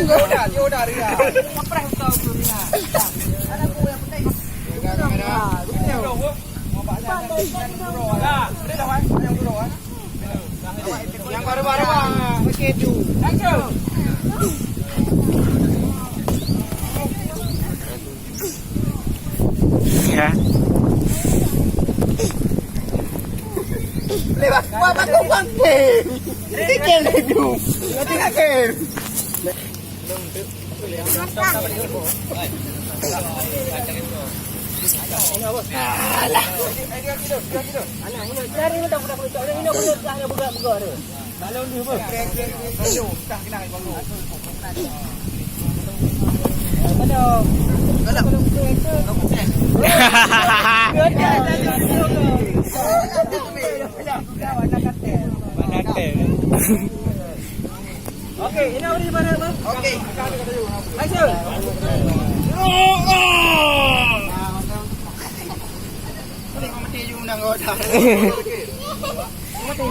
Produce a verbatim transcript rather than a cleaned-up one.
Dia udah, dia udah, dia. Apa yang kau tu, Ria? Ada aku yang penting. Pegang kamera. Yang baru-baru, ah, pakai tu. Ya. Lewat, buat batu bangkit. Ini kan itu. Nanti kan. Okey, ini hari mana, Bang? Okey. Action. Ni kau mati je undang kau dah. Mati.